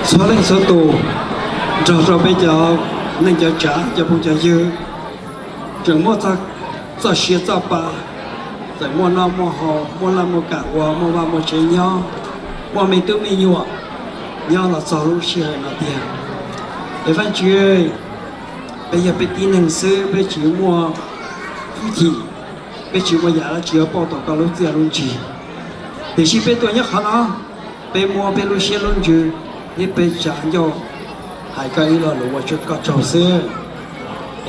Txhua leej txhua tus, nrog rau peb cov neej cov tsav cov phooj cov ywg, tseem muaj txoj sia txoj pa, tseem muaj noj muaj haus, muaj laj muaj kam ua, muaj vaj muaj tsev nyob, muaj me tub me nyuam nyob los txog lub sij hawm no tiag. Es Vajtswv, peb yog peb tib neeg xwb, peb tsis muaj hwj chim, peb tsis muaj yam dab tsi yuav pauj tau koj lub txiaj lub ntsig. Tiam sis peb tuaj nyob qhov no, peb muab peb lub siab lub ntsws thiab peb tsa ncauj hais koj ib lo lus ua koj tsaug xwb.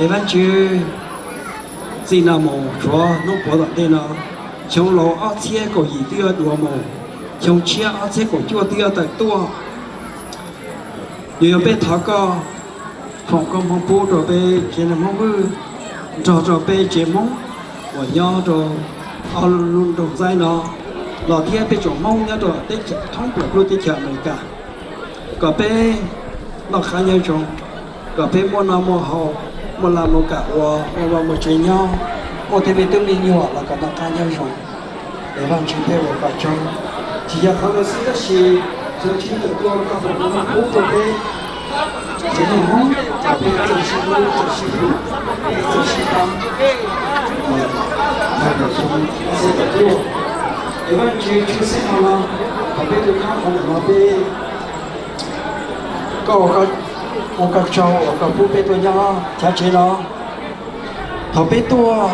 Es Vajtswv, txij no mus tshuav hnub puav tom ntej no, xyoo laus ob txhiab kaum yim twb yuav dua mus, xyoo tshiab ob txhiab kaum cuaj twb yuav tawm tuaj. Yog yog peb thov koj foom koob hmoov pub rau peb tsev neeg Hmoob Vwj, nrog rau peb tsev Hmoob uas nyob rau ob lub nroog Ntxaib no, los thiab peb tsoom Hmoob nyob rau teb chaws thoob plaws lub teb chaws Amelikas, kom peb noj qab nyob zoo, kom peb muaj noj muaj haus, muaj laj muaj kam ua, muaj vaj muaj tsev nyob, muaj tej me tub me nyuam los kom noj qab nyob zoo. Es Vajtswv, peb ua koj tsaug, tsis yog qhov ntawd xwb tab sis xyoo tshiab tawm tuaj koj foom koob hmoov pub rau peb tsev neeg Hmoob kom peb txawj sib hlub txawj sib hwm, peb txawj sib pab. Tag nrho xyoo ob txhiab kaum cuaj, es Vajtswv, tshwj xeeb hmo no thaum peb tuaj nyob qhov ntawm no peb, koj ua koj tsaug uas koj pub peb tuaj nyob chav tsev no. Thaum peb tuaj,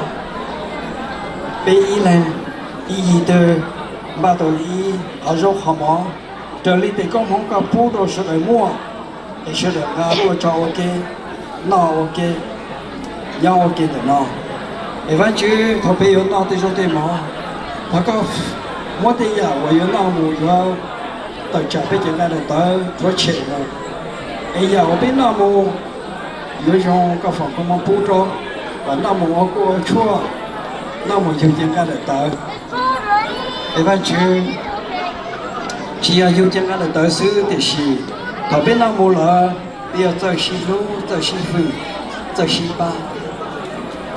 peb ib leeg ib yig twg npaj tau ib qhov zaub qhov mov, raws li tes koob hmoov koj pub rau sawv daws muaj, es sawv daws nqa tuaj tso ua ke, noj ua ke, nyob ua ke ntawm no. Es Vajtswv, thaum peb yuav noj tej zaub tej mov, thov koj muab tej yam uas yuav noj mus yuav tawm tsam peb cev nqaij daim tawv rhuav tshem mus, es yam uas peb noj mus yuav zoo koj foom koob hmoov pub rau, kom noj mus ua kuj ua tshuaj, noj mus yug cev nqaij daim tawv. Es Vajtswv, tsis yog yug cev nqaij daim tawv xwb tiam sis thaum peb noj mus lawm, peb yuav txawj sib hlub, txawj sib hwm, txawj sib pab,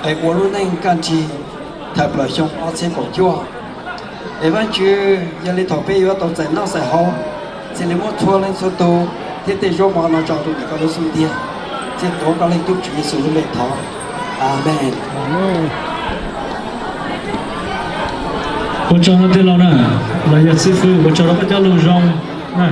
es ua lub neej kaj nrig thawm plaws xyoo ob txhiab kaum cuaj. Es Vajtswv, yog li thaum peb yuav tau txais noj txais haus, cia li muab txhua leej txhua tus thiab tej zaub mov no tso rau ntawm koj lub xub ntiag. Cia tuav koj leej tub Tswv Yexus lub npe thov. Amees. Ua tsaug no tij laug na, los yog xib fwb, ua tsaug rau koj cov lus zoo na.